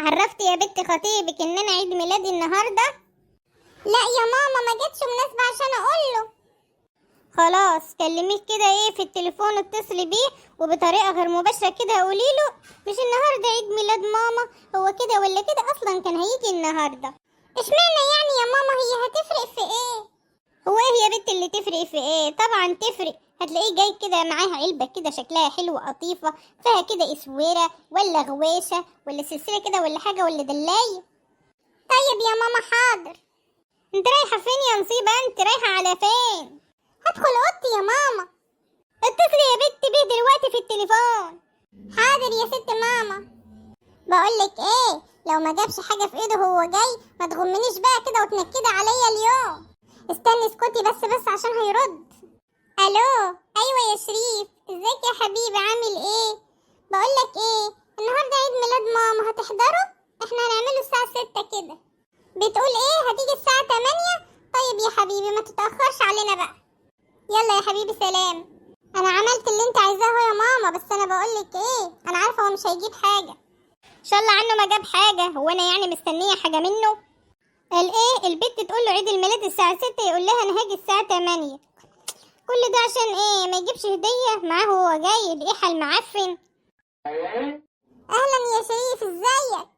عرفت يا بنت خطيبك ان انا عيد ميلادي النهارده؟ لا يا ماما، ما جتش مناسبة عشان اقوله. خلاص كلميه كده ايه في التليفون، اتصلي بيه وبطريقة غير مباشرة كده قولي له مش النهارده عيد ميلاد ماما؟ هو كده ولا كده اصلا كان هيجي النهارده. اشمعنى يعني يا ماما، هي هتفرق في ايه؟ هو ايه يا بنت اللي تفرق في ايه؟ طبعا تفرق. هتلاقيه جاي كده معاه علبة كده شكلها حلو قطيفة، فيها كده اسورة ولا غواشة ولا سلسلة كده ولا حاجة ولا دلاية. طيب يا ماما حاضر. انت رايحة فين يا نصيبة؟ انت رايحة على فين؟ هدخل اوضتي يا ماما. اتصلي يا بنت بيه دلوقتي في التليفون. حاضر يا ست ماما. بقولك ايه، لو ما جابش حاجة في ايده هو جاي ما تغمنيش بقى كده وتنكدي عليا اليوم. استني اسكتي بس عشان هيرد. الو، ايوه يا شريف، ازيك يا حبيبي، عامل ايه؟ بقولك ايه، النهارده عيد ميلاد ماما، هتحضره؟ احنا هنعمله الساعة 6 كده. بتقول ايه؟ هتيجي الساعة 8؟ طيب يا حبيبي ما تتأخرش علينا بقى. يلا يا حبيبي سلام. انا عملت اللي انت عايزاه يا ماما، بس انا بقولك ايه، انا عارفه هو مش هيجيب حاجة. ان شاء الله عنه ما جاب حاجة، هو انا يعني مستنيه حاجة منه؟ قال ايه البت تقول له عيد الميلاد الساعة 6 يقول لها انا هاجي الساعة 8. كل ده عشان ايه؟ ما يجيبش هديه معاه وهو جاي؟ الريحة المعفن. اهلا يا شريف، ازيك؟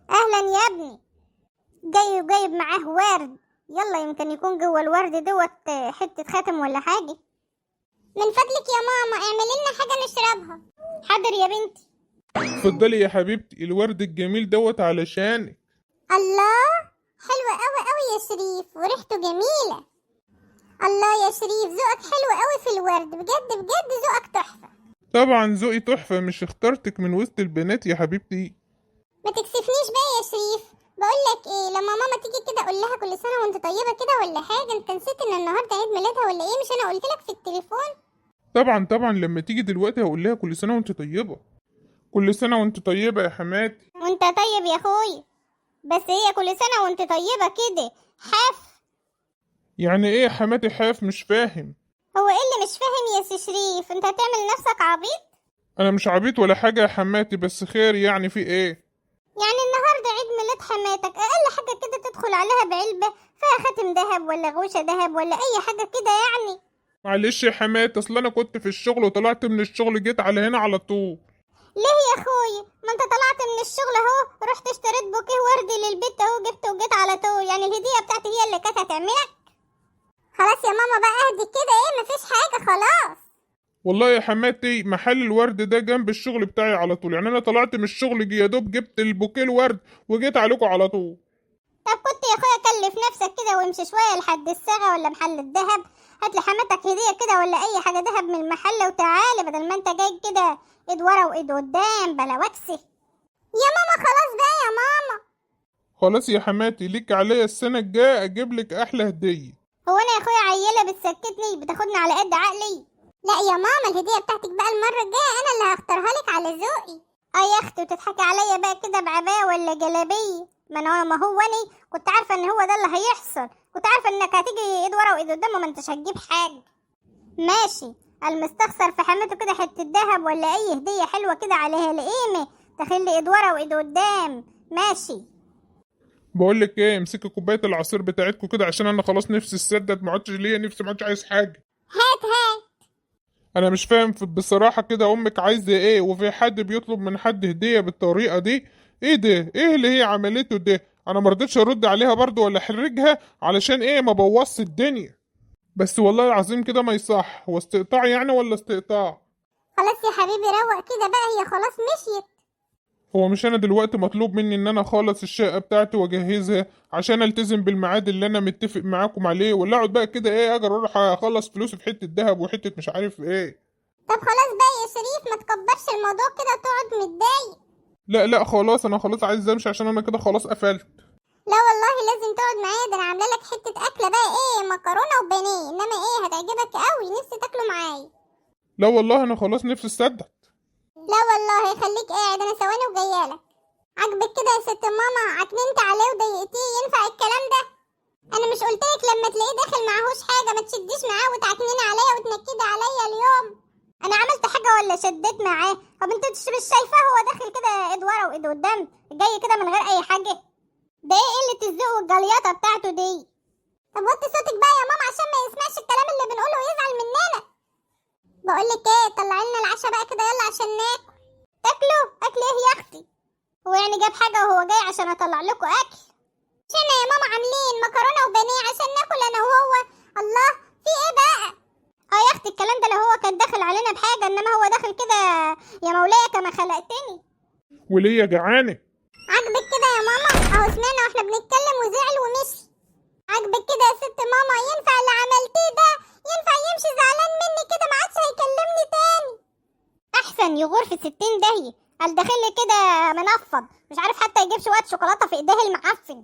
اهلا يا ابني. جاي وجايب معاه ورد، يلا يمكن يكون جوه الورد دوت حتة خاتم ولا حاجة. من فضلك يا ماما اعملي لنا حاجة نشربها. حاضر يا بنتي. اتفضلي يا حبيبتي الورد الجميل دوت علشانك. الله، حلو قوي قوي يا شريف، وريحته جميلة. الله يا شريف، ذوقك حلو قوي في الورد، بجد بجد ذوقك تحفة. طبعا ذوقي تحفة، مش اخترتك من وسط البنات يا حبيبتي. ما تكسفنيش بقى يا شريف. بقولك ايه، لما ماما تيجي كده قول لها كل سنة وانت طيبة كده ولا حاجة. انت نسيت ان النهاردة عيد ميلادها ولا ايه؟ مش انا قلت لك في التليفون؟ طبعا طبعا، لما تيجي دلوقتي هقول لها كل سنة وانت طيبة. كل سنة وانت طيبة يا حماتي. وانت طيب يا اخوي، بس هي كل سنة وانت طيبة كده حاف. يعني ايه يا حماتي حاف؟ مش فاهم. هو ايه اللي مش فاهم يا سي شريف؟ انت هتعمل نفسك عبيط؟ انا مش عبيط ولا حاجة يا حماتي، بس خير يعني في ايه؟ يعني النهارده عيد ميلاد حماتك، اقل حاجة كده تدخل عليها بعلبة فيها خاتم ذهب ولا غوشة ذهب ولا اي حاجة كده يعني. معلش يا حماتي، اصل انا كنت في الشغل وطلعت من الشغل جيت على هنا على طول. ليه يا اخوي؟ ما انت طلعت من الشغل اهو، رحت اشتريت بوكيه ورد للبيت اهو، جبته وجيت على طول. يعني الهدية بتاعتي هي اللي كانت هتعملك؟ خلاص يا ماما بقى اهدي كده، ايه مفيش حاجة خلاص. والله يا حماتي محل الورد ده جنب الشغل بتاعي على طول، يعني انا طلعت من الشغل يا دوب جبت البوكيه الورد وجيت عليكم على طول. طب كنت يا اخويا كلف نفسك كده وامشي شوية لحد الصاغة ولا محل الذهب، هات لحماتك هدية كده ولا اي حاجة ذهب من المحل وتعالى، بدل ما انت جاي كده ايد ورا وايد قدام بلا وكسه. يا ماما خلاص بقى يا ماما. خلاص يا حماتي، ليك عليا السنة الجاية اجيب لك احلى هدية. هو انا يا اخويا عيلة بتسكتني، بتاخدني على قد عقلي؟ لا يا ماما، الهدية بتاعتك بقى المرة الجاية انا اللي هختارها لك على ذوقي. اه يا اختي، وتضحكي عليا بقى كده بعباية ولا جلابية؟ ما انا ما هو انا كنت عارفة ان هو ده اللي هيحصل، كنت عارفة انك هتيجي ايد ورا وايد قدام وما انتش هتجيب حاجة. ماشي، المستخسر في حماته كده حتة دهب ولا اي هدية حلوة كده عليها القيمة تخلي ايد ورا وايد قدام. ماشي. بقول لك ايه، امسكي كوباية العصير بتاعتكم كده عشان انا خلاص نفسي اتسدد، ما عدتش ليا نفسي، ما عدتش عايز حاجة. هات هات. انا مش فاهم بصراحة كده امك عايزه ايه، وفي حد بيطلب من حد هديه بالطريقة دي؟ ايه ده؟ ايه اللي هي عملته ده؟ انا ما رضيتش ارد عليها برضو ولا احرجها علشان ايه، ما بوظش الدنيا. بس والله العظيم كده ما يصح، هو استقطاع يعني ولا استقطاع؟ خلاص يا حبيبي روق كده بقى، هي خلاص مشيت. هو مش انا دلوقتي مطلوب مني ان انا اخلص الشقة بتاعتي واجهزها عشان التزم بالميعاد اللي انا متفق معاكم عليه، ولا اقعد بقى كده ايه اجي اروح اخلص فلوسي في حتة ذهب وحتة مش عارف ايه؟ طب خلاص بقى يا شريف، ما تكبرش الموضوع كده وتقعد متضايق. لا لا خلاص، انا خلاص عايز امشي عشان انا كده خلاص قفلت. لا والله لازم تقعد معايا، ده انا عامله لك حتة اكله بقى ايه، مكرونه وبانيه، انما ايه هتعجبك قوي، نفسي تاكله معايا. لا والله انا خلاص نفسي اتصدق. لا والله خليك قاعد، انا ثواني وجايالك. عاجبك كده يا ست ماما؟ عكننت عليه وضايقتيه، ينفع الكلام ده؟ انا مش قلتلك لما تلاقيه داخل معهوش حاجة ما تشديش معاه وتعكنيني عليا وتنكدي عليا اليوم؟ انا عملت حاجة ولا شديت معاه؟ طب انت مش شايفاه هو داخل كده ايد ورا وايد قدام، جاي كده من غير اي حاجة؟ ده ايه قلة الذوق والجليطه بتاعته دي؟ طب وطي صوتك بقى يا ماما عشان ما يسمعش الكلام اللي بنقوله ويزعل مننا. بقولك ايه، طلعي لنا العشاء بقى كده يلا عشان ناكل. تاكلوا اكل ايه يا اختي؟ هو يعني جاب حاجة وهو جاي عشان اطلع لكم اكل؟ مش احنا يا ماما عاملين مكرونه وبانيه عشان ناكل انا وهو؟ الله، في ايه بقى؟ اه يا اختي الكلام ده لو هو كان داخل علينا بحاجة، انما هو داخل كده يا مولاي كما خلقتني. وليه جعانة؟ عاجبك كده يا ماما؟ اهو سمعنا واحنا بنتكلم وزعل ومشي. عاجبك كده يا ست ماما؟ ينفع اللي عملتيه ده؟ ينفع يمشي زعلان مني كده؟ ما عادش هيكلمني تاني. احسن يغور في 60 داهية، قال داخل لي كده منفض، مش عارف حتى يجيب شوية شوكولاتة في ايديه المعفن.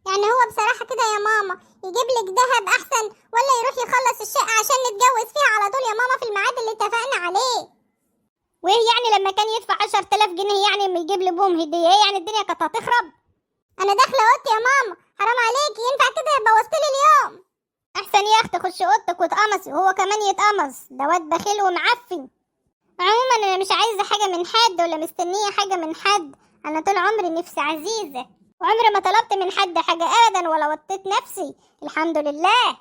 يعني هو بصراحة كده يا ماما يجيب لك ذهب احسن ولا يروح يخلص الشقة عشان نتجوز فيها على طول يا ماما في الميعاد اللي اتفقنا عليه؟ وايه يعني لما كان يدفع 10000 جنيه يعني ما يجيب لابوهم هديه؟ ايه يعني الدنيا كانت هتخرب؟ انا داخله اوضتي يا ماما، حرام عليكي، ينفع كده؟ بوظتلي اليوم. احسن يا اختي خش اوضتك واتقمصي، وهو كمان يتقمص، ده واد بخيل ومعفن. عموما انا مش عايزه حاجة من حد ولا مستنيه حاجة من حد، انا طول عمري نفسي عزيزه، وعمري ما طلبت من حد حاجة ابدا ولا وطيت نفسي، الحمد لله.